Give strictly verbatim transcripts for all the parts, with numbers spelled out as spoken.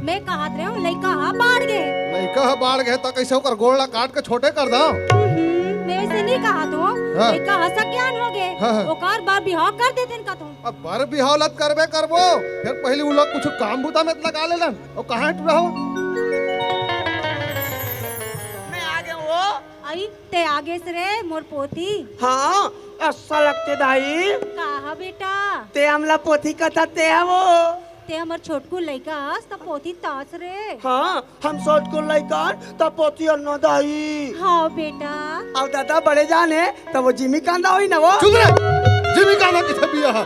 मैं कहत रहे हूँ, लइका ह बाढ़ गे। लइका ह बाढ़ गे, त कइसे ओकर गोड़ ला काट के छोटे कर दव? हम्म, मैं ऐसे नहीं कहत हूँ। हाँ। लइका ह सज्ञान हो गे, हाँ, हाँ। ओकर बर बिहाव कर देतेन कथों। अब बर बिहाव लत करबे करबो, फेर पहिली उ लोग कुछ काम बुता में लगा लेलन। ओ कहाँ टुरा हो? मैं आ गया वो। आई, ते आगेस रे मोर पोती। हाँ, अच्छा लगते दाई। का ह बेटा? ते हमला पोती कथा ते ह वो। ते हमर छोटकू लइका हस, त पोती तास रे। हाँ, हम छोटकू लइका हन, त पोती अन्ना दाई। हाँ बेटा। अब दादा बड़े जाने, त वो जिमी कांदा होई ना वो। चुप रे, जिमी कांदा किथे बिया ह?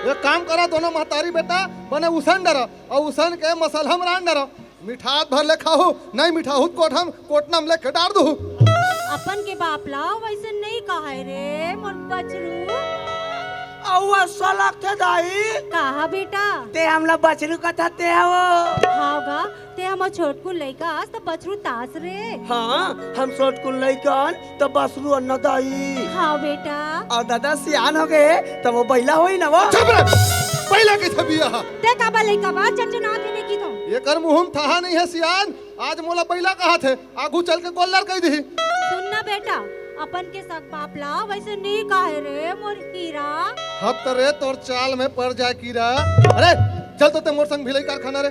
एक काम करा, दोनों महतारी बेटा बने उसन डरा, अउ उसन के मसलहम रान डरा। मिठात भर ले खाहू, नहीं मिठाहू त कोठम, कोटनम लेके डार दूहू। अपन के बाप ला वैसे नहीं कहाय रे मोर बछरू। अउ अच्छा लगथे दाई। का ह बेटा? ते हमला बछरू कथा ते ह वो। हाँ गा, ते हमर छोटकू लइका हस त बछरू तास रे। हाँ, हम छोटकू लइका हन त बछरू अन्ना दाई। हाँ बेटा। अउ दादा सियान हो गे, त वो बइला होई ना वो। चुप रे! बइला किथे बिया ह? ते काबर लइका बा चचनात हे नहीं की तो। एकर मुँह म थाहा नहीं हे सियान, आज मोला बइला कहत हे, आगू चल के गोल्लर कहि दिही। सुन ना बेटा, अपन के सग बाप ला वैसे नहीं कहे रे मोर हीरा। हब त रे तोर चाल में पड़ जाय कीरा। अरे चल तो ते मोर संग भिलाई कारखाना रे।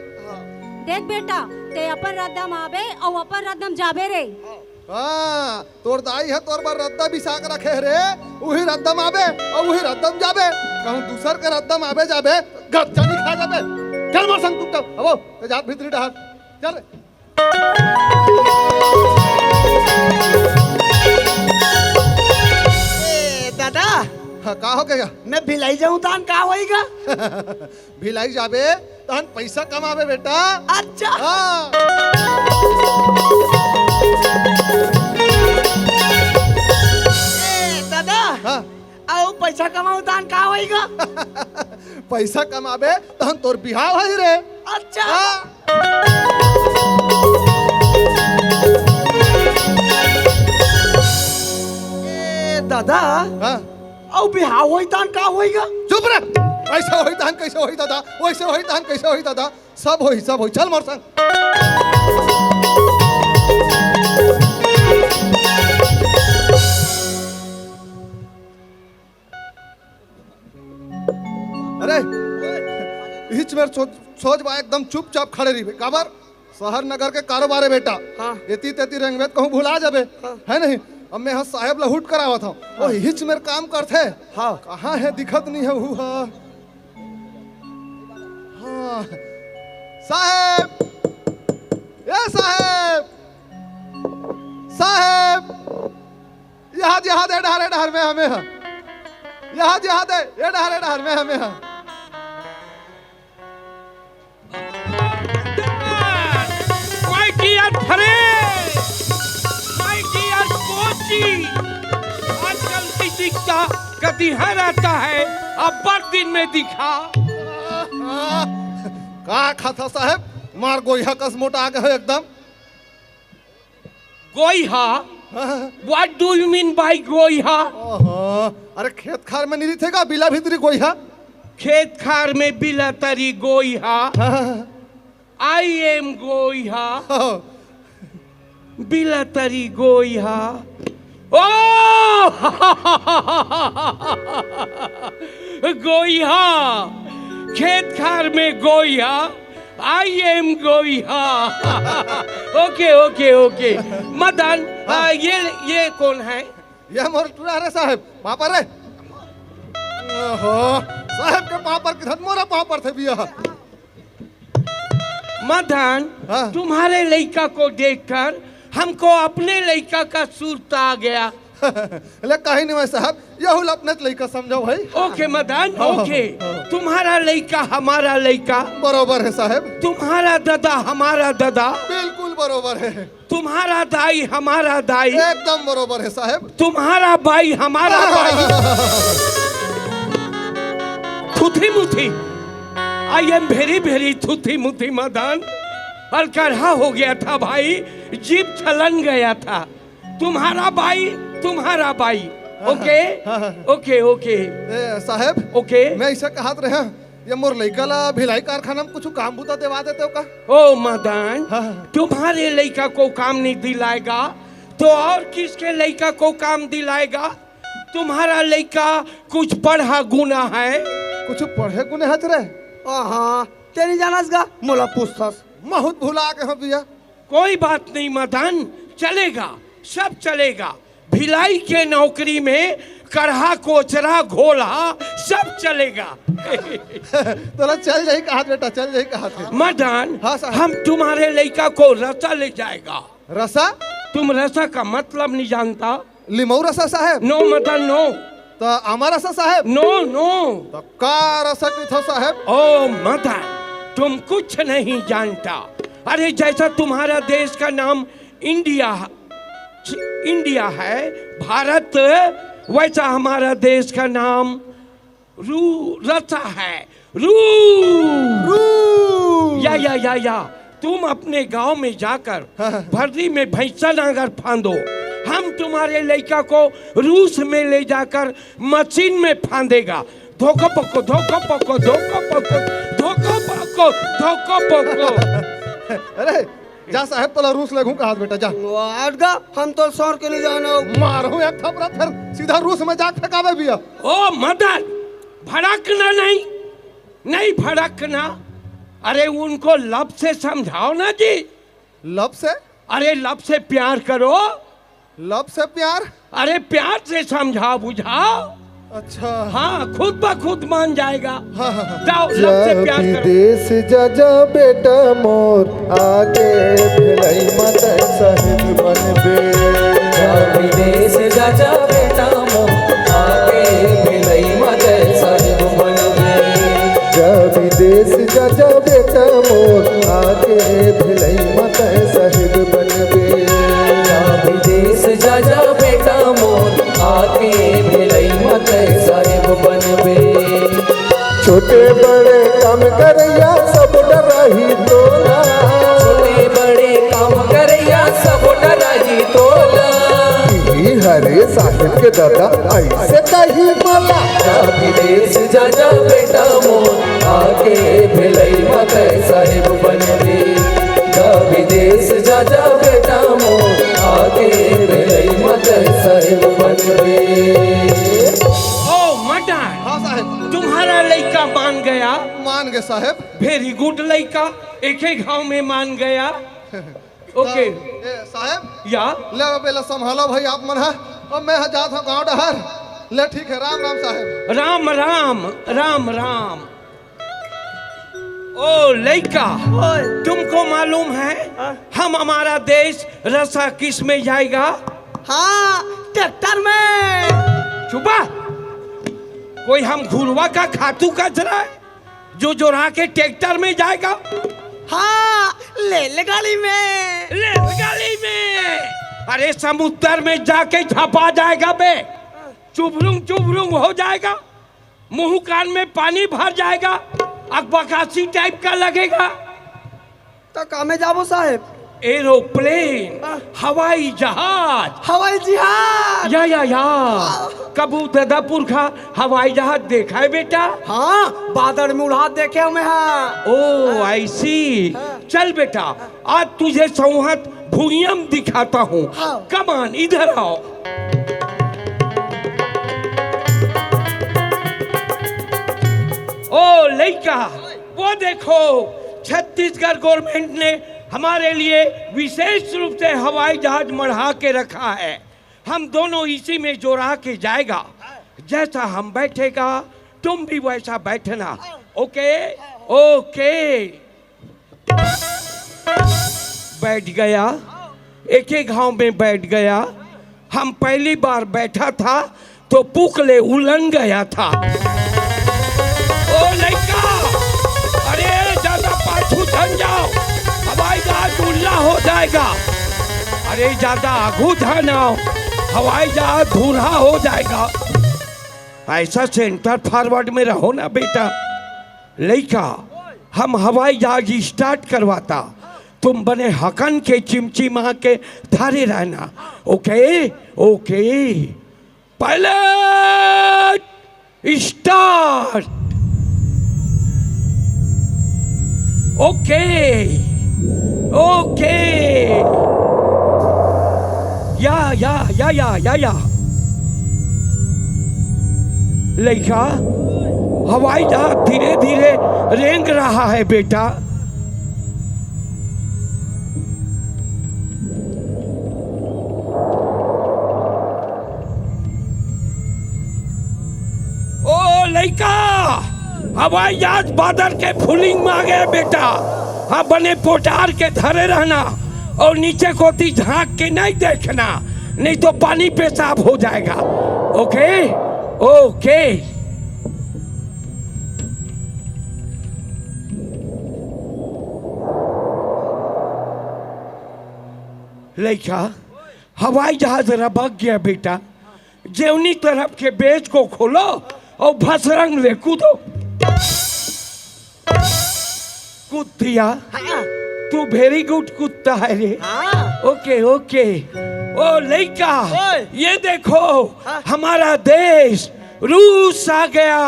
देख बेटा, ते अपन रद्दा म आबे अउ अपन रद्दा म जाबे रे। हाँ, तोर दाई ह तोर बर रद्दा बिसा के रखे हे रे, उही रद्दा म आबे अउ उही रद्दा म जाबे। कहूँ दूसर के रद्दा म आबे जाबे, गच्चा नहीं खा जाबे। चल मोर संग चुपचाप, अबो ते जात भीतरी डहर, चल रे। ए, दादा। हाँ, का हो गया? मैं भिलाई जाऊं तान का होएगा? भिलाई जाबे, तहन पैसा कमाबे बेटा। अच्छा। हाँ। ए, दादा। हाँ। अउ पैसा कमाऊं तान का होएगा? पैसा कमाबे, तहन तोर बिहाव होही रे। अच्छा। हाँ। ए, दादा। हाँ। अउ बिहाव होही तान का होएगा? चुप रे। ऐसा होही तान कैसे होही दादा? वैसे होही तान कैसे होही दादा? सब होही, सब होही। चल मोर संग। अरे, इच मेर सोच, सोच बा एकदम चुपचाप खड़े रहिबे। काबर? शहर नगर के कारोबार हे बेटा। हाँ। एती तेती रेंगबे त कहूँ भुला जाबे। हाँ। हे नहीं? अब मैं ह साहेब ला हुट करावत हँव। हाँ। ओ हिच मेर काम करथे। हाँ। कहाँ हे, दिखत नहीं हे हू ह। हाँ। साहेब! ए साहेब! साहेब! यहाँ, यहाँ दे, डहर, डहर में हमें ह। यहाँ, यहाँ दे, ये डहर, डहर में हमें ह। My dear friend, my dear Kochi, आजकल नहीं दिखता, कभी हर आता है, अब बड़ दिन में दिखा। का खाता साहेब, मार गोइहा कस मोटा आ गए हो एकदम। गोइहा? हाँ। What do you mean by गोइहा? ओहो, अरे खेत खार में नहीं रहिथे का, बिला भीतरी गोइहा? खेत खार में बिला तरी गोइहा। हाँ। I am गोइहा। हाँ। बिला तरी गोइहा। ओ! गोइहा। खेत खार में गोइहा। I am गोइहा। OK, OK, OK। Madan, हाँ। आ, ये, ये कौन है? ये मोर टुरा रे साहेब, पापा रे। ओहो, साहेब के पापर किधर मोरा पापर थे बिया। मदन, हाँ। तुम्हारे लइका को देखकर हमको अपने लइका का सुरता आ गया। ले, कहीं नहीं भाई साहब, यहू ल अपने लइका समझो भाई। OK मदन, हाँ, OK। हाँ। तुम्हारा लइका, हमारा लइका। बरोबर है साहेब। तुम्हारा ददा, हमारा ददा। बिल्कुल बरोबर है। तुम्हारा दाई, हमारा दाई। एकदम बरोबर है साहेब। तुम्हारा बाई, हमारा बाई। थुथी मुथी। I am very, very थुथी मुथी Madan. अलकरहा हो गया था भाई, जीभ छलन गया था। तुम्हारा बाई, तुम्हारा बाई। OK? हाँ, हाँ। OK, OK। ए, साहेब, OK। मैं ऐसा कहत रहे, ये मोर लइका ला भिलाई कारखाना में कुछ काम बुता देवा देते हो का? ओ मदन, हाँ, हाँ। तुम्हारे लइका को काम नहीं दिलाएगा तो और किसके लइका को काम दिलाएगा? तुम्हारा लइका कुछ पढ़ा गुना है? कुछ पढ़े गुने हच रे? आहा, तेरी जानस गा, मोला पूछथस। बहुत भुला के हो भैया। कोई बात नहीं मदन, चलेगा, सब चलेगा। भिलाई के नौकरी में कढ़ा, कोचरा, घोला, सब चलेगा। तोला चल जाही कहा बेटा, चल जाही कहा थे। मदन, हाँ साहब। हम तुम्हारे लइका को रसा ले जाएगा। रसा? तुम रसा का मतलब नहीं जानता? लिमऊ रसा साहेब? No Madan, no। त आमा रसा साहेब? No, no। त का रसा कहिथो साहेब? ओ मदन, तुम कुछ नहीं जानता। अरे, जैसा तुम्हारा देश का नाम इंडिया, इंडिया है, भारत, वैसा हमारा देश का नाम रू रसा है। रू। रू। या या या या तुम अपने गांव में जाकर, हाँ, हाँ। भर्री में भैंसा नागर फांदो। हम तुम्हारे लइका को रूस में ले जाकर मशीन में फांदेगा। धोको पको, धोको पको, धोको पको, धोको पको, धोको पको। अरे, जा साहेब, तोला रूस लेगहूं कहात बेटा, जा। वाट गा, हम तो सर के नहीं जानो। मारहूं एक थपरा, फिर सीधा रूस में जाके फेंकावे भैया। ओ मदन, भड़कना नहीं, नहीं भड़कना। अरे उनको लब से समझाओ ना जी। लब से? अरे लब से प्यार करो। लब से प्यार? अरे प्यार से समझाओ बुझाओ। अच्छा। हाँ, खुद ब खुद मान जाएगा। हाँ, हाँ, हाँ। जाओ, लब से जा प्यार करो। विदेश जा जा बेटा मोर, आके भिलाई म तैं साहेब बनबे। जा विदेश जा जा बेटा मोर, आके भिलाई म तैं साहेब बनबे। जा विदेश जा जा बेटा मोर, आके भिलाई म तैं साहेब बनबे। जा विदेश जा जा बेटा मोर, आके भिलाई म तैं साहेब बनबे। छोटे बड़े काम करइया सब डराही तोला। छोटे बड़े काम करइया सब डराही तोला। इही हरे साहेब के दादा अइसे कही मोला। जा विदेश जा जा बेटा मोर, आके भिलाई म तैं साहेब बनबे। जा विदेश जा जा बेटा मोर, आके भिलाई म तैं साहेब बनबे। ओ मदन, हाँ साहेब। तुम्हारा लइका मान गया। मान गए साहेब। Very good लइका, एके घाव में मान गया। OK। ए, साहेब। या? ले अब एला संभालो भाई आप मन ह। अब मैं ह जात हूँ गाँव डहर। ले ठीक है, राम राम साहेब। राम राम, राम राम। ओ लइका, ओए। तुमको मालूम है हाँ। हम हमारा देश रसा किस में जाएगा? हाँ, ट्रैक्टर में। चुपा। कोई हम घुरवा का खातू कचरा है जो जोरा के ट्रैक्टर में जाएगा? हाँ, रेलगाड़ी में। रेलगाड़ी में? अरे समुद्र में जाके झपा जाएगा बे, चुभरुंग चुभरुंग हो जाएगा, मुंह कान में पानी भर जाएगा, अकबकासी टाइप का लगेगा। तो का में जाबो साहेब? एरोप्लेन, हाँ। हवाई जहाज। हवाई जहाज। या या या। हाँ। कभू ददा पुरखा हवाई जहाज देखा है बेटा? हाँ, बादर में उड़ात देखे हमें हाँ। ओ, हाँ। I see। हाँ। चल बेटा, आज तुझे सौहत भुइयम दिखाता हूँ। हाँ। Come on, इधर आओ। ओ लइका, वो देखो, छत्तीसगढ़ गवर्नमेंट ने हमारे लिए विशेष रूप से हवाई जहाज मढ़ा के रखा है। हम दोनों इसी में जोरा के जाएगा। जैसा हम बैठेगा, तुम भी वैसा बैठना। OK? OK। बैठ गया, एके घाव में बैठ गया। हम पहली बार बैठा था तो पुकले उलन गया था। ओ लइका, अरे ज्यादा पाछू झन जाओ, हवाई जहाज उल्ला हो जाएगा। अरे ज्यादा आगू झन आओ, हवाई जहाज धूरा हो जाएगा। ऐसा सेंटर फॉरवर्ड में रहो ना बेटा। लइका, हम हवाई जहाज स्टार्ट करवाता, तुम बने हकन के चिमचिमा के थारे रहना। OK? OK। Pilot start. Okay, okay. Yeah, yeah, yeah, yeah, yeah, या। लइका, हवाई जहाज धीरे-धीरे रेंग रहा है, बेटा। ओ लइका, हवाई जहाज बादर के फुलिंग म आ गया बेटा। हाँ, बने पोटार के धरे रहना अउ नीचे कोती झांक के नहीं देखना, नहीं तो पानी पेशाब हो जाएगा। ओके, ओके। लइका, हवाई जहाज रबक गया बेटा। जेवनी तरफ के बेंच को खोलो अउ भसरंग ले कूदो। कूद दिया। हाँ। तू very good कुत्ता है रे। हाँ। ओके, ओके। ओ लइका, ओए। ये देखो, हाँ। हमारा देश रूस आ गया।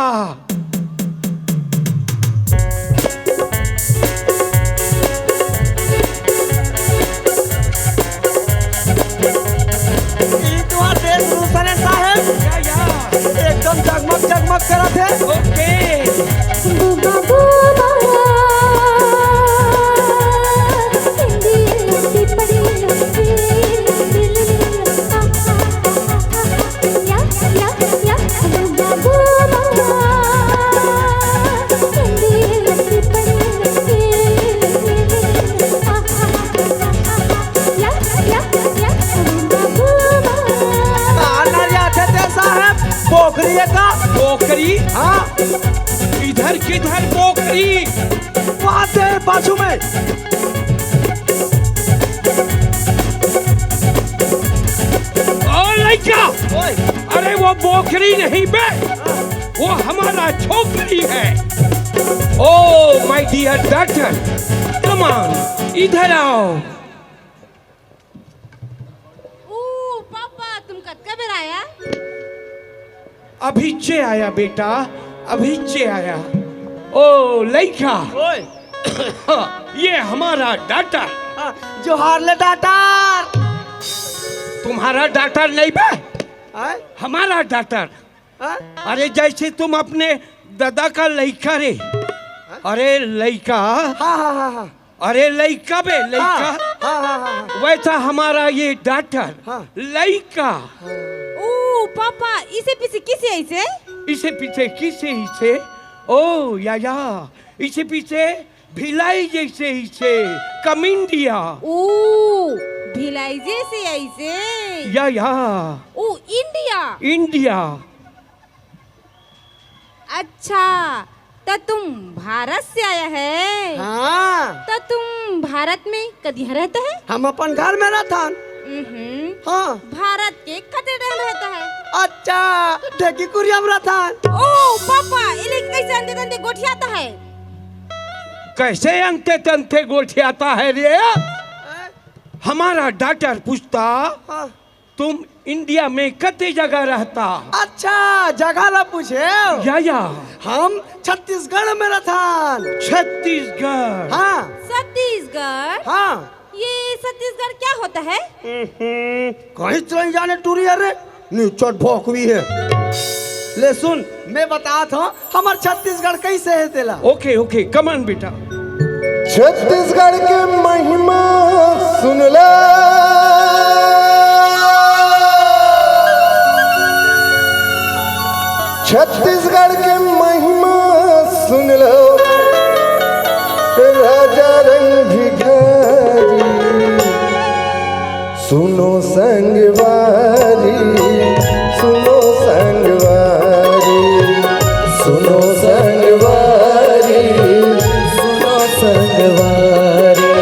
ई तुहार देश रूस ने साहेब। या, या। एकदम जगमग जगमग करत हे। ओके। बूबा बूबा, हिंदी लुटी पड़ी लुटी, दिल लुटी, आहा, आहा, आहा, या, या, या, बूबा बूबा, हिंदी लुटी पड़ी लुटी, आहा, आहा, आहा, या, या, या, बूबा बूबा। का नरिया थे ते साहेब, बोकरी है का? बोकरी? हाँ। इधर किधर बोकरी? वहाँ से बाजू में। ओ लइका! ओए। अरे वो बोकरी नहीं बे, वो हमारा छोकरी है। ओ my dear daughter, come on, इधर आओ। ओ पापा, तुम कतका बेर आया? अभी चे आया बेटा, अभी चे आया। ओ लइका, ओए। ये हमारा daughter। हाँ, जोहार ले daughter। तुम्हारा daughter नहीं बे, आय? हमारा daughter। हाँ? अरे जैसे तुम अपने दादा का लइका रे। हाँ? अरे लइका। हाँ, हाँ, हाँ, हाँ। अरे लइका बे, लइका। हाँ, हाँ, हाँ, हाँ, हाँ। वैसा हमारा ये daughter, हाँ। लइका। हाँ। ओ पापा, इसे पीछे किसे ऐसे? इसे पीछे किसे इसे? ओ या या, इसे पीछे भिलाई जैसे इसे, कमिंडिया। ओ, भिलाई जैसे ऐसे। या या। ओ, इंडिया। इंडिया। अच्छा, त तुम भारत से आया है? हाँ। त तुम भारत में कदिहा रहता है? हम अपन घर में रहथन। उहुं। हाँ। भारत के कते डहर रहता है? अच्छा, ढेकी कुरिया में रहथन। ओ पापा, इले कैसे अंते तंते गोठियाता है? कैसे अंते तंते गोठियाता है रे? हैं? हमारा daughter पूछता, हाँ। तुम इंडिया में कते जगह रहता? अच्छा, जगह ला पूछे? या, या। हम छत्तीसगढ़ में रहथन। छत्तीसगढ़? हाँ। छत्तीसगढ़? हाँ। ये छत्तीसगढ़ क्या होता है? हम्म, कहीं चल जाने टूरी, अरे, निचट भोंकवी है। ले सुन, मैं बतात हूँ, हमर छत्तीसगढ़ कैसे है तेला। ओके, ओके, come on बेटा। छत्तीसगढ़ के महिमा सुन ला, छत्तीसगढ़ के महिमा सुन लो, राजा रंग भिखारी। सुनो संगवारी, सुनो संगवारी, सुनो संगवारी, सुनो संगवारी।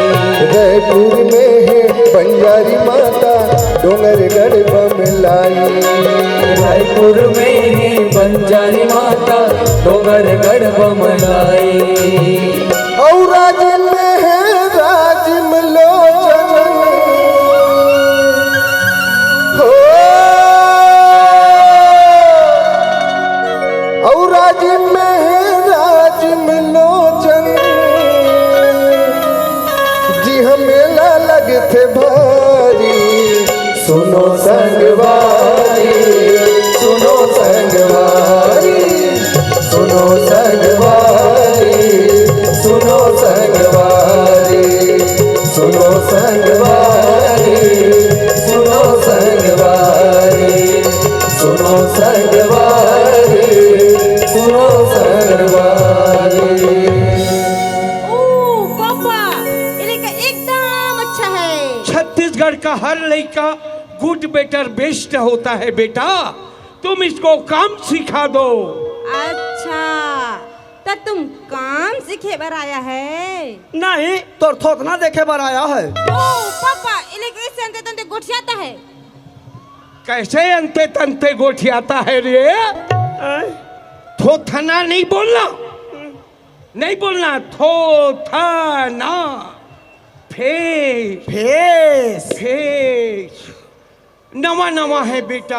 रायपुर में है बंजारी माता, डोंगरगढ़ बमलाई। रायपुर में है बंजारी माता, डोंगरगढ़ बमलाई। और राजिम है राजिम लोचन। हो, और राजिम है राजिम लोचन। थे भारी। सुनो संगवारी, सुनो संगवारी, सुनो संगवारी, सुनो संगवारी, सुनो संगवारी, सुनो संगवारी, सुनो संगवारी, सुनो संगवारी। ओ पापा, ये लइका एकदम अच्छा है। छत्तीसगढ़ का हर लइका good, better, best होता है बेटा। तुम इसको काम सिखा दो। अच्छा, त तुम काम सीखे बर आया है? नहीं, तोर थोथना देखे बर आया है। ओ पापा, ये लइका कैसे अंते तंते गोठियाता है? कैसे अंते तंते गोठियाता है रे? आय। थोथना नहीं बोलना, नहीं बोलना, थोथना। फेस। फेस। फेस। नवा नवा है बेटा,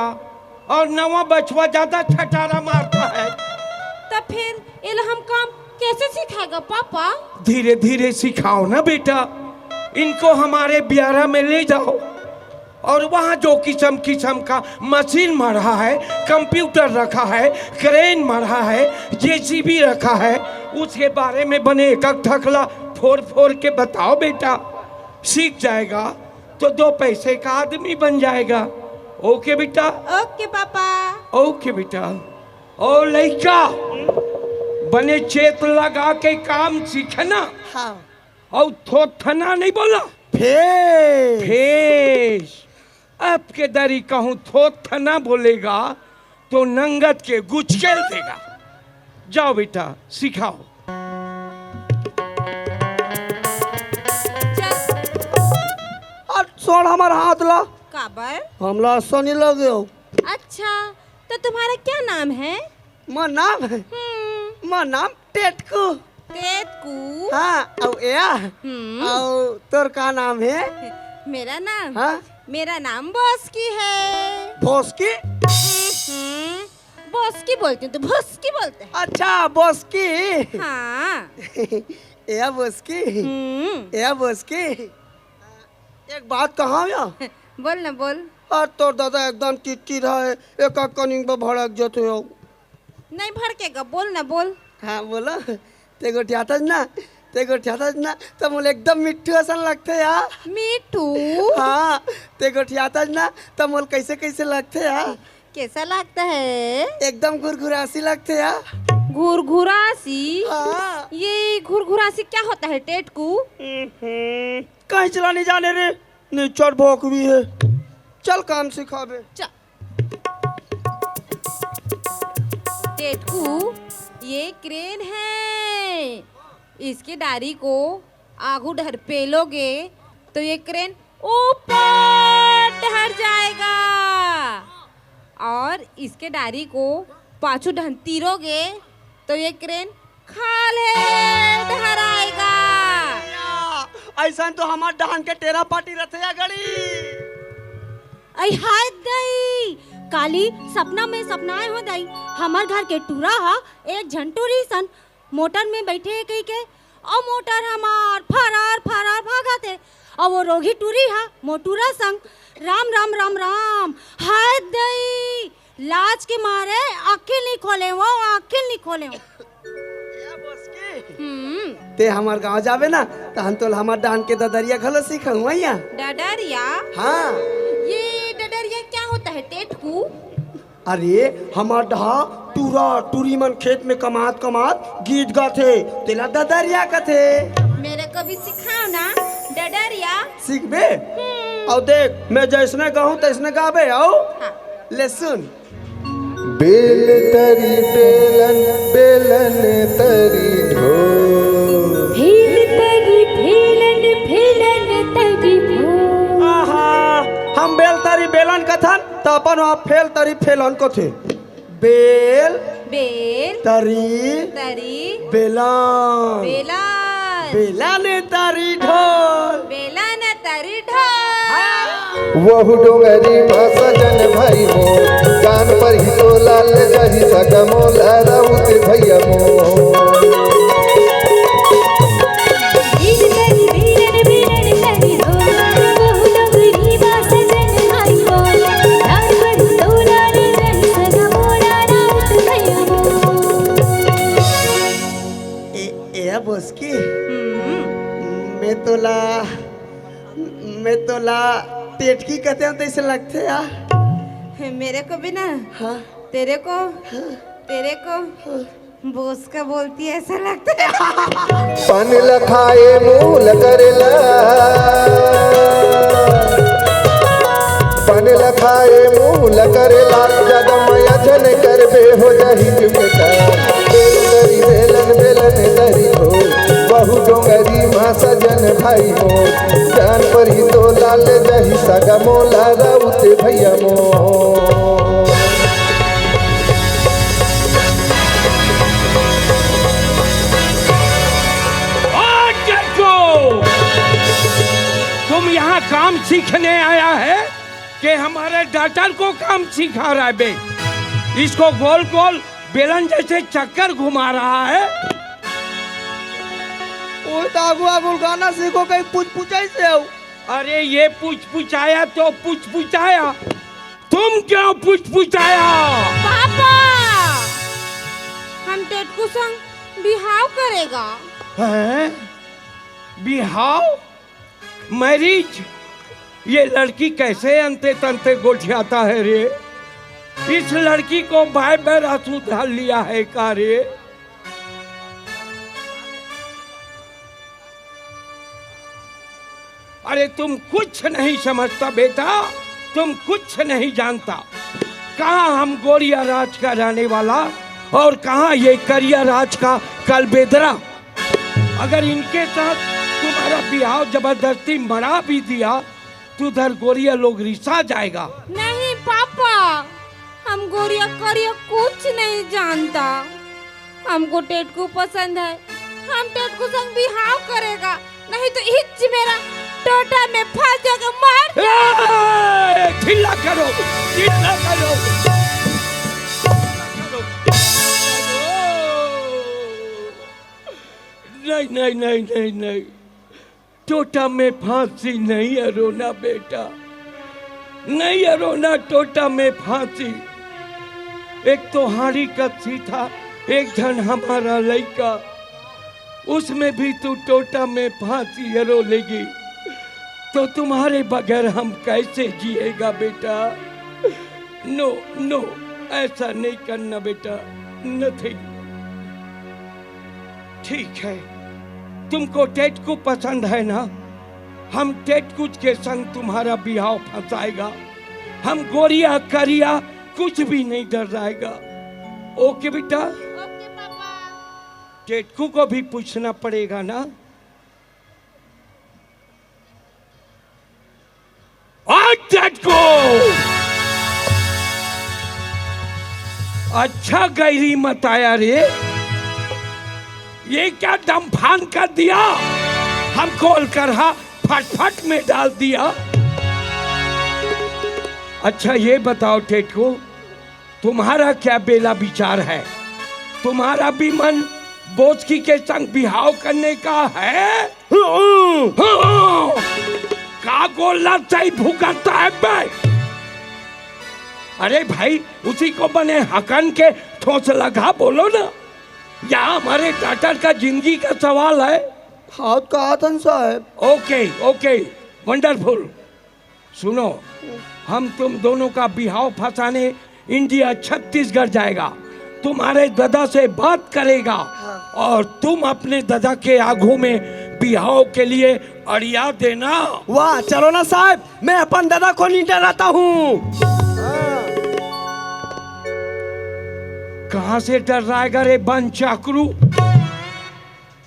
और नवा बचवा ज्यादा छटारा मारता है। त फिर एला हम काम कैसे सिखाएगा पापा? धीरे धीरे सिखाओ ना बेटा, इनको हमारे बियारा में ले जाओ और वहाँ जो किस्म किस्म का मशीन मढ़ा है, कंप्यूटर रखा है, क्रेन मढ़ा है, जेसीबी रखा है, उसके बारे में बने एक एक ठकला फोर फोर के बताओ बेटा, सीख जाएगा तो दो पैसे का आदमी बन जाएगा। ओके बेटा। ओके पापा। ओके बेटा। ओ लइका, बने चेत लगा के काम सीखना। हाँ। और थोथना नहीं बोला। फेस। फेस। अब के दरी कहूँ थोथना बोलेगा तो नंगत के गुचकेल देगा। जाओ बेटा, सिखाओ। चल। अरे छोड़ हमर हाथ ला। काबर? हमला अच्छा नहीं लगे हो। अच्छा, तो तुम्हारा क्या नाम है? मोर नाम है? हम्म। मोर नाम टेटकू। टेटकू? हाँ, अउ एया? हम्म। अउ तोर का नाम है? मेरा नाम? हाँ? मेरा नाम भोसकी है। भोसकी? हम्म, भोसकी बोलती हूँ, तो भोसकी बोलते हैं। अच्छा, भोसकी। हाँ। एया भोसकी। हम्म। एया भोसकी। एक बात कहा या? बोल ना, बोल। अरे तोर दादा एकदम टिटकिर है, एक कनिंग में भड़क जते हो। नहीं भड़केगा, बोल ना, बोल। हाँ, बोलो। ते गोठियाथस ना, ते गोठियाथस ना, त मोला एकदम मिट्ठू असन लगथे या। मिट्ठू? हाँ, ते गोठियाथस ना, त मोला कैसे कैसे लगथे या। कैसा लगता है? एकदम घुरघुरासी लगथे या। घुरघुरासी? हाँ। ये घुरघुरासी क्या होता है, टेटकू? हम्म, कहीं चला नहीं जाने रे, निचर भोंकवी है। चल काम सिखाबे। चल। टेटकू, ये क्रेन है। इसके डारी को आगू डहर पेलोगे तो ये क्रेन ऊपर डहर जाएगा, और इसके डारी को पाछू डहन तीरोगे तो ये क्रेन खाल्हे डहर आएगा। अइसन तो हमर डाहन के टेरा पाटी रथे या गड़ी। अई हाय दई, काली सपना में सपनाए हो दई, हमर घर के टूरा ह एक झन टूरी सन मोटर में बैठे हे कहिके, अउ मोटर हमार फरार फरार भागत हे, अउ वो रोगी टूरी ह मोटूरा संग राम राम राम राम। हाय दई, लाज के मारे आँखी नहीं खोले वो, आँखी नहीं खोले वो। ए बोसकी, हम्म। ते हमर गांव जाबे ना, त हम तोला हमर डाहन के ददरिया घलो सिखाऊं भैया। डडरिया? हाँ। ये डडरिया क्या होता है, टेटकू? अरे, हमर डहा टूरा टूरी मन खेत में कमात कमात गीत गाथे, तेला ददरिया कथे। मेरे को भी सिखाओ ना डडरिया। सीखबे? हम्म। अउ देख, मैं जैसने गाहूं तैसने गाबे, अउ हाँ। ले सुन। बेल तरी बेलन, बेलन तरी ढोल। भेल तरी भेलन, भेलन तरी ढोल। आहा, हम बेल तरी बेलन कथन, त अपन वहाँ फेल तरी फेलन कथे। बेल बेल तरी तरी बेलन। बेलन। बेलन तरी ढोल। बेलन तरी ढोल। हाँ। वहू डोंगरी म सजन भाई मोर, कान पर ही तो लाल रही सगा मोला राउत भैया मोर। बीज तरी बीरन बीरन तरी ढोल, मैं तोला, मैं तोला टेटकी कथे तइसे लगथे यार। मेरे को भी ना। हाँ। तेरे को, हाँ। तेरे को हाँ। बोस का बोलती है, ऐसा लगता है। पान ल खाए मूल करेला, पान ल खाए मूल करेला, ज्यादा मया झन करबे, हो जाही जुगता। बेल दरी बेलन, बेलन दरी हो, बहु डोंगरी मा सजन भाई हो, जान परही तो लाल जाही सगा मोला राउत भैया मो। तुम यहाँ काम सीखने आया है कि हमारे डॉटर को काम सिखा रहा है बे? इसको गोल गोल बेलन जैसे चक्कर घुमा रहा है। ओ, त आगू आगू गाना सीखो, कहीं पुचपुचाइस हे। अरे, ये पुचपुचाया तो पुचपुचाया, तुम क्यों पुचपुचाया? पापा, हम टेटकू संग बिहाव करेगा। हैं? बिहाव? मैरिज? ये लड़की कैसे अंते तंते गोठियाता है रे? इस लड़की को बाय बैरासू धर लिया है का रे? अरे, तुम कुछ नहीं समझता बेटा, तुम कुछ नहीं जानता। कहाँ हम गोरिया राज का रहने वाला और कहाँ ये करिया राज का कलबेदरा। अगर इनके साथ तुम्हारा बिहाव जबरदस्ती मरा भी दिया तो उधर गोरिया लोग रिसा जाएगा। नहीं पापा, हम गोरिया करिया कुछ नहीं जानता। हमको टेटकू पसंद है, हम टेटकू संग बिहाव करेगा, नहीं तो इच मेरा टोटा में फंस जाके मर जाएगा। ए, चिल्ला करो, चिल्ला करो। नहीं, नहीं, नहीं, नहीं, नहीं। टोटा में फांसी नहीं है रोना बेटा, नहीं है रोना टोटा में फांसी। एक तो हाड़ी कच्ची था, एक झन हमारा लइका, उसमें भी तू टोटा में फांसी रो लेगी तो तुम्हारे बगैर हम कैसे जिएगा बेटा? नो, नो, ऐसा नहीं करना बेटा, नथिंग। ठीक है, तुमको टेटकू पसंद है ना? हम टेटकू के संग तुम्हारा बिहाव फंसाएगा। हम गोरिया करिया कुछ भी नहीं डराएगा। ओके बेटा? ओके पापा। टेटकू को भी पूछना पड़ेगा ना? आज टेटकू! अच्छा गैरी मत आया रे, ये क्या डमफान कर दिया? हमको अलकरहा फटफट में डाल दिया। अच्छा ये बताओ टेटकू, तुम्हारा क्या बेला विचार है? तुम्हारा भी मन बोचकी के संग बिहाव करने का है? का गोला चाही भुगतता है बे? अरे भाई, उसी को बने हकन के ठोस लगा बोलो ना। यहाँ हमारे डॉटर का जिंदगी का सवाल है। हाँ, कहा थन साहब। ओके, ओके, वंडरफुल। सुनो, हम तुम दोनों का बिहाव फंसाने इंडिया छत्तीसगढ़ जाएगा, तुम्हारे दादा से बात करेगा। हाँ। और तुम अपने दादा के आगू में बिहाव के लिए अड़िया देना। वाह, चलो ना साहब, मैं अपन दादा को नहीं डराता हूँ। कहाँ से डराएगा रे बन चाकरू?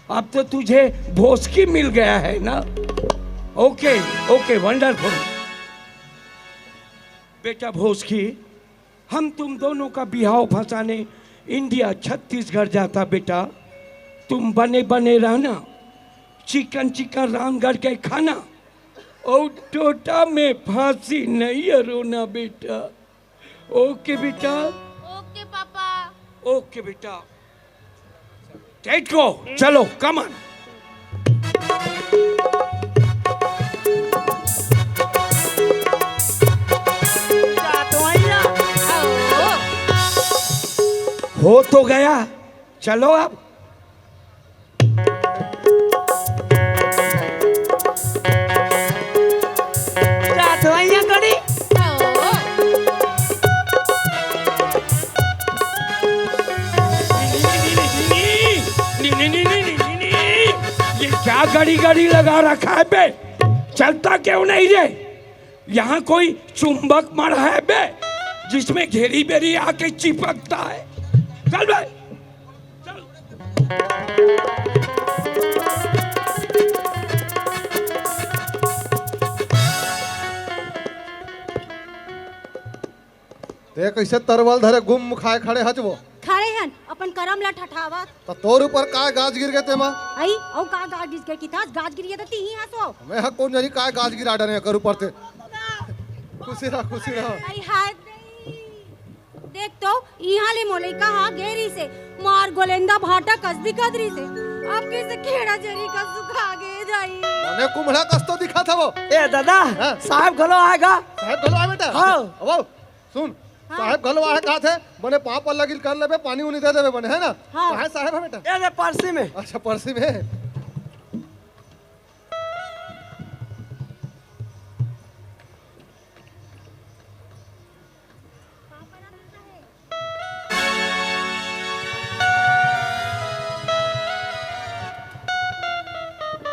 अब तो तुझे भोसकी मिल गया है ना? ओके, ओके, वंडरफुल। बेटा भोसकी, हम तुम दोनों का बिहाव फंसाने इंडिया छत्तीसगढ़ जाता बेटा। तुम बने बने रहना, चिकन चिकन रामगढ़ के खाना। और टोटा में फांसी नहीं है रोना बेटा। ओके बेटा। ओके पापा। ओके बेटा। टेटकू, चलो, कम ऑन। हो तो गया, चलो अब। घड़ी घड़ी लगा रखा है बे, चलता क्यों नहीं रे? यहाँ कोई चुंबक मड़ा है बे, जिसमें घेरी बेरी आके चिपकता है? चल बे, चल। ते कइसे तरवल धरे गुम खाए खड़े हच वो? खड़े हन, अपन करम ला ठठावत। त तोर ऊपर काय गाज गिर गे तेमा? अई, अउ का गाज गिर गे किथस? गाज गिर गे त तिही हसो। मैं ह कोन जानी काय गाज गिरा डरे एकर ऊपर ते। खुशी रह, खुशी रह। अई हाय दई। देख तो, इहाँ ले मोर लइका हा गे रिहिसे, मार गोलेंदा भाटा कस दिखत रिहिसे। अब कइसे खेड़ा जरी कस सुखा गे दाई। मने कुम्हड़ा कस तो दिखत हवो। ए दादा, हाँ? साहेब घलो आय गा। साहेब घलो आय बेटा? हाँ। अबो, सुन, हाँ। साहेब घलो आय कहाथे, बने पाँव पल्ला गिल कर लेबे, पानी उनी दे देबे बने, है ना? हाँ। कहाँ साहेब है बेटा? ए दे परसी में। अच्छा, परसी में।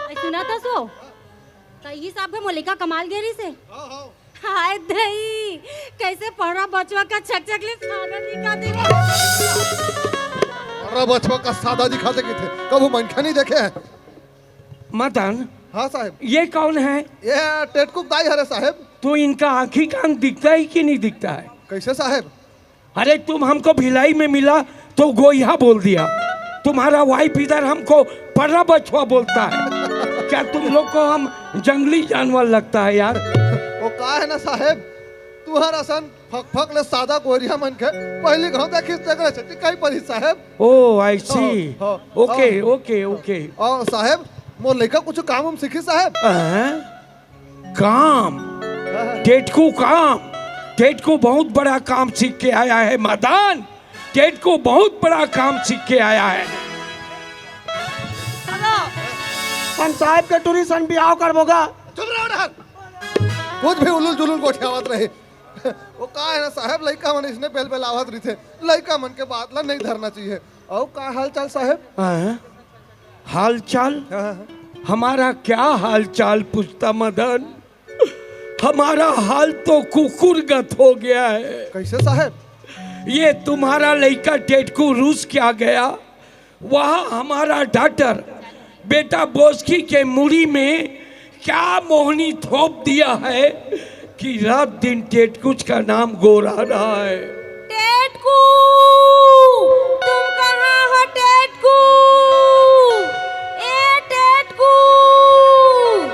अई सुनत हस ओ? त इही साहेब के मोर लइका कमाल गे रिहिसे। हाँ, हाँ। हाय दई, कइसे पड़रा बछवा कस छकछक ले सादा दिखत हे। पड़रा बछवा कस सादा दिखत हे किथे, कभू मनखे नहीं देखे हैं। मदन। हाँ साहेब। ये कौन है? ये टेटकू के दाई हरे साहेब। तो इनका आँखी कान दिखता है कि नहीं दिखता है? कइसे साहेब? अरे, तुम हमको भिलाई में मिला तो गोइहा बोल दिया, तुम्हारा वाइफ इधर हमको पड़रा बछवा बोलता है। क्या तुम लोग को हम जंगली जानवर लगता है यार? वो का है ना साहेब, तुहर असन फकफक ले सादा गोरिया मन के पहिली घांव देखिस तेकरे सेती कहि परिस साहेब। ओ, I see। हाँ, हाँ, OK, हाँ। OK, OK। अउ साहेब, मोर लइका कुछु काम उम सीखिस साहेब? हाँ? काम? हाँ। टेटकू काम? टेटकू बहुत बड़ा काम सीख के आया है मदन, टेटकू बहुत बड़ा काम सीख के आया है। हम साहेब के टूरी सन बिहाव करबो गा। चुप रहो डहर। कुछ भी उलुल जुलुल गोठियावत रहे। वो का है ना साहेब, लइका मन इसने बेलबेलावत रहिथे, लइका मन के बात ला नहीं धरना चाहिए। अउ का हाल चाल साहेब? हाँ? हाल चाल? हाँ, हाँ। हमारा क्या हाल चाल पूछता मदन? हमारा हाल तो कुकुरगत हो गया है। कइसे साहेब? ये तुम्हारा लइका टेटकू रूस क्या गया, वहाँ हमारा डॉक्टर बेटा बोस्की के मुड़ी में क्या मोहनी थोप दिया है कि रात दिन टेटकुच का नाम गोहरा रहा है। टेटकू, तुम कहाँ हो टेटकू? ए टेटकू।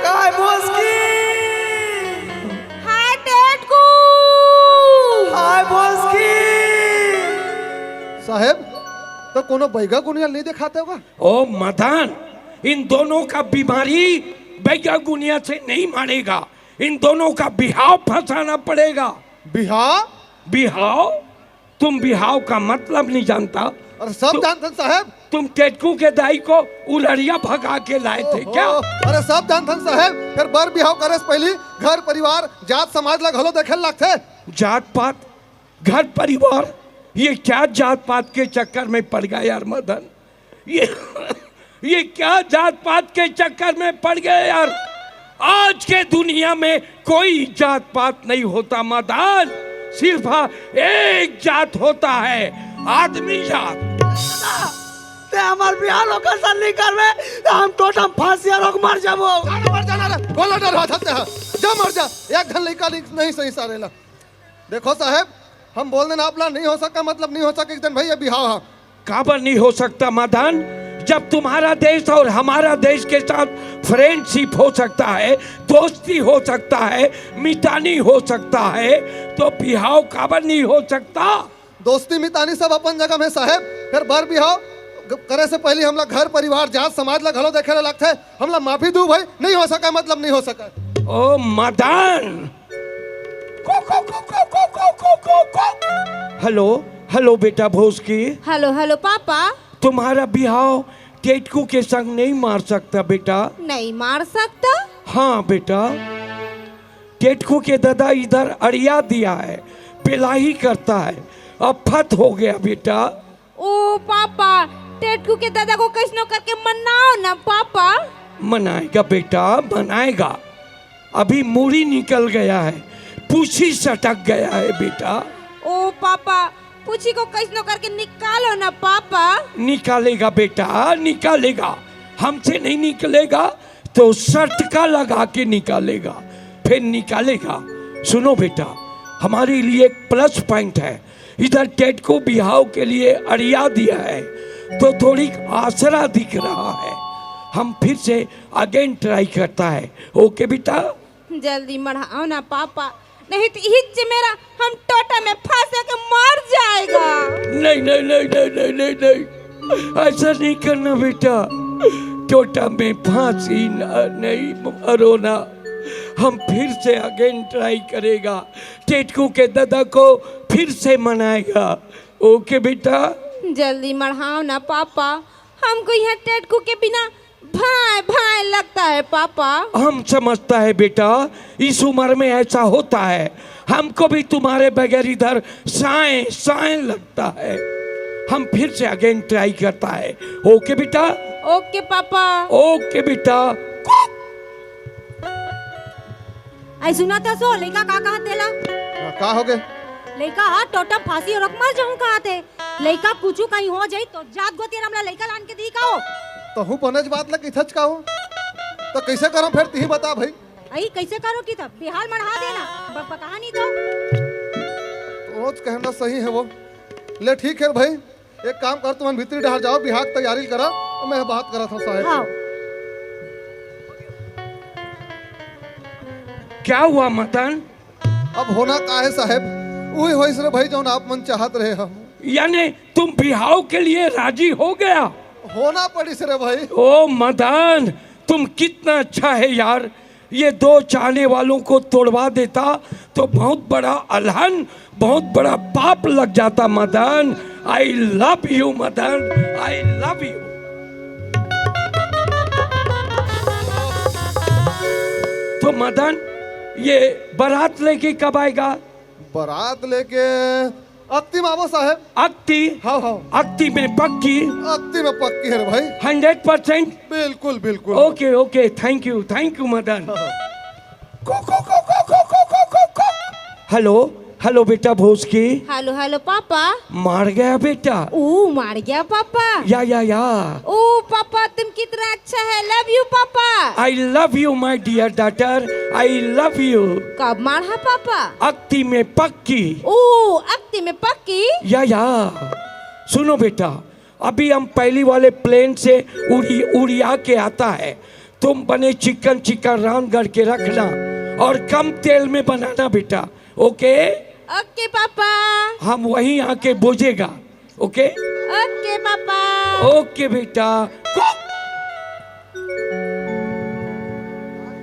काय बोस्की? हाय टेटकू। हाय बोस्की। साहेब, त कोनो बइगा गुनिया ल नहीं देखात हव का? ओ मदन, इन दोनों का बीमारी बइगा गुनिया से नहीं मारेगा, इन दोनों का बिहाव फंसाना पड़ेगा। बिहाव? बिहाव? तुम बिहाव का मतलब नहीं जानता। अरे सब तुम जानथन साहेब। तुम टेटकू के दाई को उलरिया भगा के लाए थे क्या? ओहो, अरे सब जानथन साहेब, फेर बर बिहाव करे से पहिली घर परिवार, जात समाज ला घलो देखे ल लागथे। जात पात, घर परिवार, ये क्या जात पात के चक्कर में पड़ गया यार मदन? ये, ये क्या जात पात के चक्कर में पड़ गए यार? आज के दुनिया में कोई जात पात नहीं होता मदन, सिर्फ एक जात होता है, आदमी जात। ते हमार बिहाव लोग के साथ नहीं करबे, त हम टोटम फांसी रोक मर जाबो। जा ना मर जाना रे, गोला डर हाथ हत्या है। जा मर जा, एक घन लइका नहीं, नहीं सही सारे ला। देखो साहेब, हम बोल देन आप ला नहीं हो सका, मतलब नहीं हो सका, एक दिन भइया बिहाव हा। काबर नहीं हो सकता मदन? जब तुम्हारा देश और हमारा देश के साथ फ्रेंडशिप हो सकता है, दोस्ती हो सकता है, मितानी हो सकता है, तो बिहाव काबर नहीं हो सकता? दोस्ती मितानी सब अपन जगह में साहेब, फेर बर बिहाव ग-, करे से पहिली हमला घर परिवार, जात समाज ला घलो देखे ला लागथे। हमला माफी दू भाई, नहीं हो सका, मतलब नहीं हो सका। ओ मदन, हेलो, हेलो बेटा भोस्की। Hello, hello papa. तुम्हारा बिहाव टेटकू के संग नहीं मार सकता बेटा। नहीं मार सकता? हाँ बेटा, टेटकू के दादा इधर अड़िया दिया है, बेलाही करता है, अब फत हो गया बेटा। ओ पापा, टेटकू के दादा को कइसनो करके मनाव ना पापा। मनाएगा बेटा, मनाएगा। अभी मूड़ी निकल गया है, पूछी सटक गया है बेटा। ओ पापा, पूछी को कैसनो करके निकालो ना पापा। निकालेगा बेटा, निकालेगा। हमसे नहीं निकलेगा तो सटका लगा के निकालेगा, फिर निकालेगा। सुनो बेटा, हमारे लिए एक प्लस पॉइंट है, इधर टेटकू बिहाव के लिए अड़िया दिया है तो थोड़ी आसरा दिख रहा है। हम फिर से अगेन ट्राई करता है। ओके बेटा। जल्दी मढ़ाओ ना पापा, नहीं तो इहिच मेरा हम टोटा में फंस के मर जाएगा। नहीं, नहीं, नहीं, नहीं, नहीं, नहीं, नहीं, ऐसा नहीं करना बेटा। टोटा में फांसी न, नहीं, अरोना। हम फिर से अगेन ट्राई करेगा, टेटकू के दादा को फिर से मनाएगा। ओके बेटा। जल्दी मढ़ाओ ना पापा, हमको यहाँ टेटकू के बिना भाए भाए लगता है पापा। हम समझता है बेटा, इस उम्र में ऐसा होता है। हमको भी तुम्हारे बगैर इधर साए साए लगता है। हम फिर से अगेन ट्राई करता है। ओके बेटा। ओके पापा। ओके बेटा। ऐ सुनत हस ओ, लइका का कहत तेला? हाँ, का होगे? लइका ह टोटम फांसी रोक मर जाहूं कहत हे। लइका कुछु कहीं हो जाई तो जात गोती हमला लइका लान के दी का ओ? तहूं बनेच बात ल कहिथच का ओ? त कइसे करंव फेर तिही बता भई। अई कइसे करो कि तब बिहाव मढ़ा देना, बकबकाहा नहीं तो। तोच कहना सही हे ओ। ले ठीक हे भई, एक काम कर, तुमन भीतरी डहर जाव, बिहाव के तैयारी करा, मैं बात करत हंव साहेब से। हाँ। क्या हुआ मदन? अब होना का हे साहेब, उही होइस रे भई जौन आप मन चाहत रहे हव। यानी तुम बिहाव के लिए राजी हो गया? होना पड़िस रे भई। ओ मदन, तुम कितना अच्छा है यार, ये दो चाहने वालों को तोड़वा देता तो बहुत बड़ा अलहन, बहुत बड़ा पाप लग जाता Madan. I love you Madan, I love you। तो मदन, ये बारात लेके कब आएगा? बारात लेके अक्ती में आबो साहेब। अक्ती? हाँ, हाँ। अक्ती में पक्की? अक्ती में पक्की हे रे भई। Hundred percent? बिल्कुल, बिल्कुल। ओके, ओके, thank you, thank you Madan. हाँ, हाँ। को, को, को। हेलो, हेलो बेटा भोसकी। Hello, hello papa. मर गया बेटा। ओ, मर गया पापा। या, या, या। ओ पापा, तुम कितना अच्छा है, love you papa. I love you my dear daughter, I love you। कब मढ़ा पापा? अक्ती में पक्की। ओ, अक्ती में पक्की? या, या। सुनो बेटा, अभी हम पहली वाले प्लेन से उड़ी, उड़िया के आता है। तुम बने चिकन चिकन रांध गढ़ के रखना और कम तेल में बनाना बेटा, ओके? ओके पापा। हम वहीं आके बोझेगा, ओके? ओके पापा। ओके बेटा।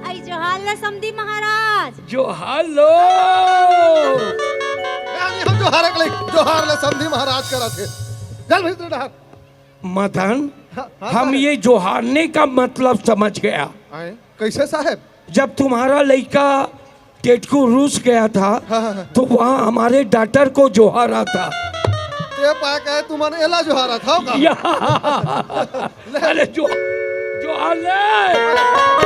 अई जोहार ले समधी महाराज। जोहार लो। अरे, हम जोहार अगले, जोहार ले समधी महाराज करत हे। चल भीतर डहर। मदन, हाँ, हाँ, हम साहेब। ये जोहारने का मतलब समझ गया। आए? कैसे साहेब? जब तुम्हारा लइका टेटकू रूस गया था, हाँ, हाँ, हाँ। तो वहाँ हमारे डॉटर को जोहारा था। ते पाय कहे तुमन एला जोहारा था का? या। ले। अरे जो, जोहार ले।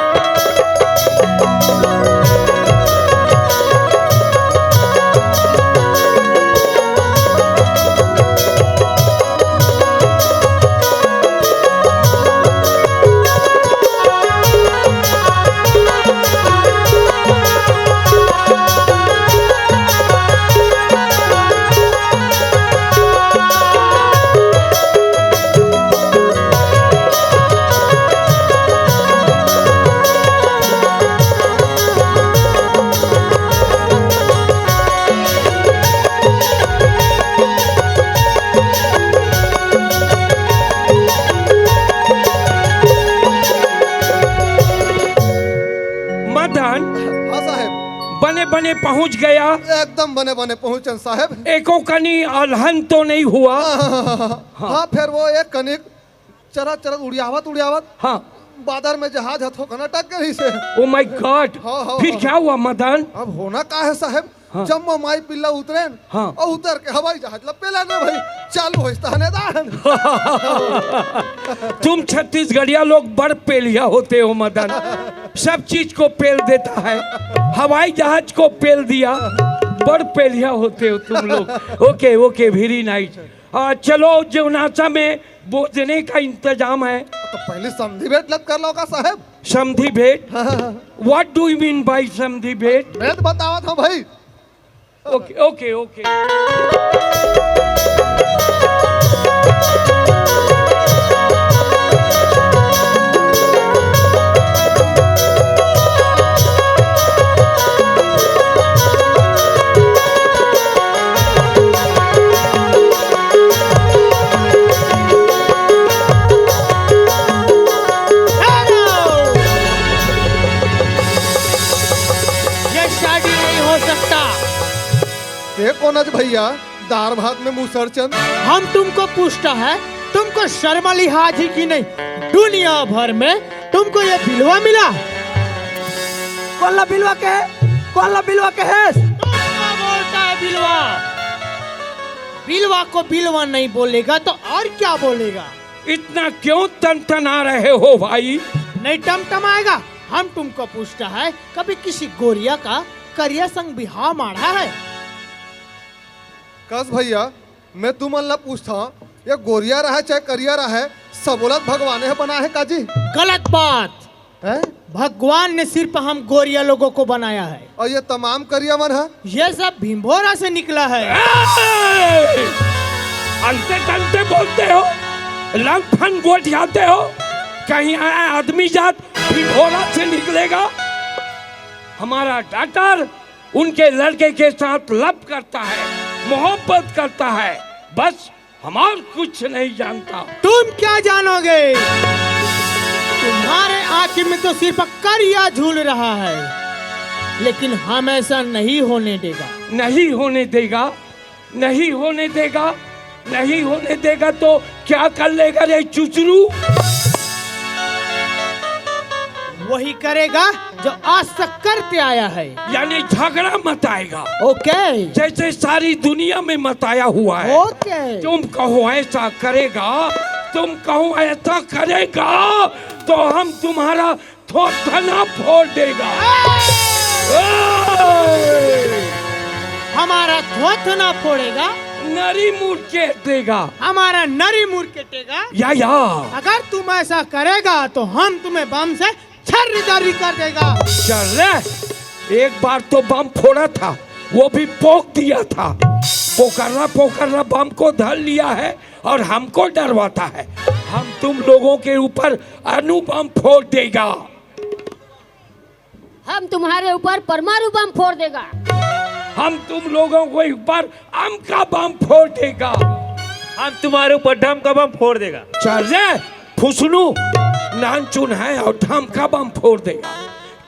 मदन, हाँ साहेब। बने बने पहुंच गया। एकदम बने बने पहुंचन साहेब। एको कनी अलहन तो नहीं हुआ? हाँ, हाँ, हाँ, फेर वो एक कनिक चरत चरत उड़ियावत उड़ियावत हाँ। बादर में जहाज ह थोकन अटक गे रहिसे। Oh my God! हाँ, हाँ, फिर हाँ। क्या हुआ मदन? अब होना का हे साहेब, हाँ। जम्मो माई पिल्ला उतरेन, हाँ। अउ उतर के हवाई जहाज ला पेलन रे भाई, चालू होइस तहने दान। तुम छत्तीसगढ़िया लोग बड़ पेलिया होते हो मदन, सब चीज को पेल देता है, हवाई जहाज को पेल दिया, बड़ पेलिया होते हो तुम लोग। OK, OK, very nice। आ, चलो, जेवनासा में भोजने का इंतजाम है। तो पहले समधी भेंट लत कर लो का साहेब? समधी भेंट? What do you mean by समधी भेंट? मैं तो बतावत हूँ भाई। OK, OK, OK। ये शादी नहीं हो सकता। ये कौन आज भैया? दार भात में मुसर चंद। हम तुमको पूछता है, तुमको शर्म लिहाज ही कि नहीं? दुनिया भर में तुमको ये बिलवा मिला? कोल्ला बिलवा के, कोल्ला बिलवा के हेस? कौन बोलता है बिलवा? बिलवा को बिलवा नहीं बोलेगा तो और क्या बोलेगा? इतना क्यों तनतना रहे हो भाई? नहीं टमटमाएगा। हम तुमको पूछता है, कभी किसी गोरिया का करिया संग बिहाव माढ़ा है? कस भैया, मैं तुमन ला पूछता हूँ, ये गोरिया रहे चाहे करिया रहे, सबोला भगवान हे बनाए हे काजी? गलत बात। हैं? भगवान ने सिर्फ हम गोरिया लोगों को बनाया है। और ये तमाम करिया मन है? ये सब भिंभोरा से निकला है। ए! अंते तंते बोलते हो, लंग फन गोठियाते हो, कहीं आया आदमी जात भिंभोरा से निकलेगा? हमारा डॉटर उनके लड़के के साथ लव करता है, मोहब्बत करता है, बस हमार कुछ नहीं जानता। तुम क्या जानोगे? तुम्हारे आंखी में तो सिर्फ करिया झूल रहा है, लेकिन हम ऐसा नहीं होने देगा। नहीं होने देगा, नहीं होने देगा, नहीं होने देगा तो क्या कर लेगा रे चुचरू? वही करेगा जो आज तक करते आया है। यानी झगड़ा मचाएगा। OK। जैसे सारी दुनिया में मचाया हुआ है। OK। तुम कहो ऐसा करेगा, तुम कहो ऐसा करेगा, तो हम तुम्हारा थोथना फोड़ देगा। ए! हमारा थोथना फोड़ेगा? नरी मुड़ के देगा। हमारा नरी मुड़ के देगा? या, या। अगर तुम ऐसा करेगा तो हम तुम्हें बम से छर्री दर्री कर देगा। चल रे, एक बार तो बम फोड़ा था, वो भी पोक दिया था। पोकर्रा पोकर्रा बम को धर लिया है और हमको डरवाता है। हम तुम लोगों के ऊपर अणु बम फोड़ देगा। हम तुम्हारे ऊपर परमाणु बम फोड़ देगा। हम तुम लोगों के ऊपर आम का बम फोड़ देगा। हम तुम्हारे ऊपर ढम का बम फोड़ देगा। चल रे फुसनू, नानचुन है और ढम का बम फोड़ देगा।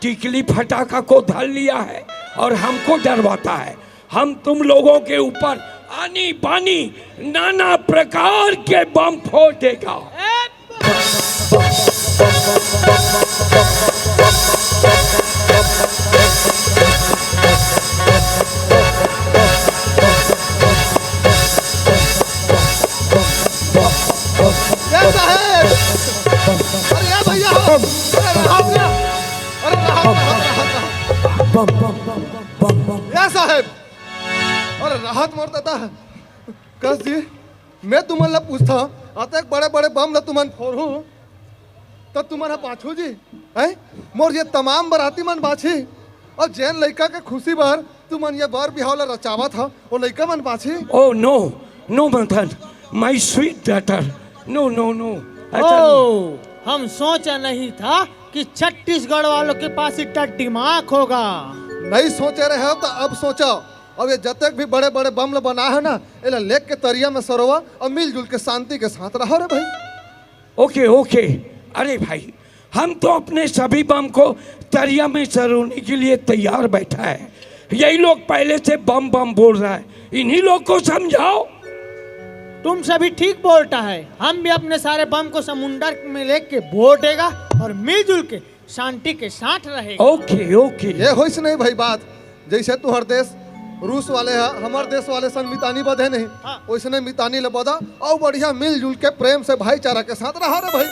टिकली फटाका को धर लिया है और हमको डरवाता है। हम तुम लोगों के ऊपर आनी बानी नाना प्रकार के बम फोड़ देगा। या साहेब! अरे या भैया हो! अरे राहत या! अरे राहत, राहत, राहत, राहत। Bomb, bomb, bomb, bomb, bomb. या साहेब! अरे राहत मोर दादा। कस जी, मैं तुमन ला पूछता, अतेक बड़े-बड़े बम ला तुमन फोड़हू, त तुमन ह बाँचहू जी? हैं? मोर ये तमाम बराती मन बाँचही? अउ जेन लइका के खुशी बर तुमन ये बर बिहाव ला रचावत ह, वो लइका मन बाँचही? Oh, no, no, Madan, my sweet daughter, no, no, no, ऐसा नहीं। ओ, हम सोचा नहीं था कि छत्तीसगढ़ वालों के पास इतना दिमाग होगा। नहीं सोचे रहे हो तो अब सोचो। अब ये जतेक भी बड़े-बड़े बम ल बना है ना, एला लेके तरिया में सरोवा और मिलजुल के शांति के साथ रहो रे भाई। OK, OK। अरे भाई, हम तो अपने सभी बम को तरिया में सरोने के लिए तैयार बैठा है। यही लोग पहले से बम बम बोल रहा है, इन्हीं लोग को समझाओ। तुम सभी ठीक बोलता है, हम भी अपने सारे बम को समुंदर में लेके बोटेगा और मिलजुल के शांति के साथ रहेगा। OK, OK। ये होइस नहीं भाई बात, जैसे तुहर देश रूस वाले ह हमर देश वाले सन मितानी बधे नहीं। हाँ। ओइसने मितानी ल बधा अउ बढ़िया मिलजुल के प्रेम से भाईचारा के साथ रहा रे भाई।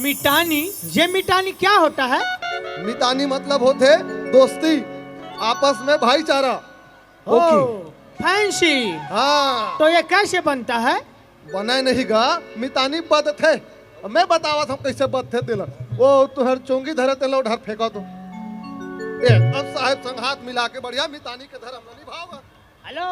मितानी? ये मितानी क्या होता है? मितानी मतलब होथे दोस्ती, आपस में भाईचारा। ओके। फैंसी। हाँ। तो ये कैसे बनता है? बने नहीं गा, मितानी बधथे। मैं बतावत हँव कैसे बधथे तेला। ओ तुहर चोंगी धरे तेला उधर फेंका तो। ए, अब साहेब संग हाथ मिला के बढ़िया मितानी के धरम ला निभावा। हेलो।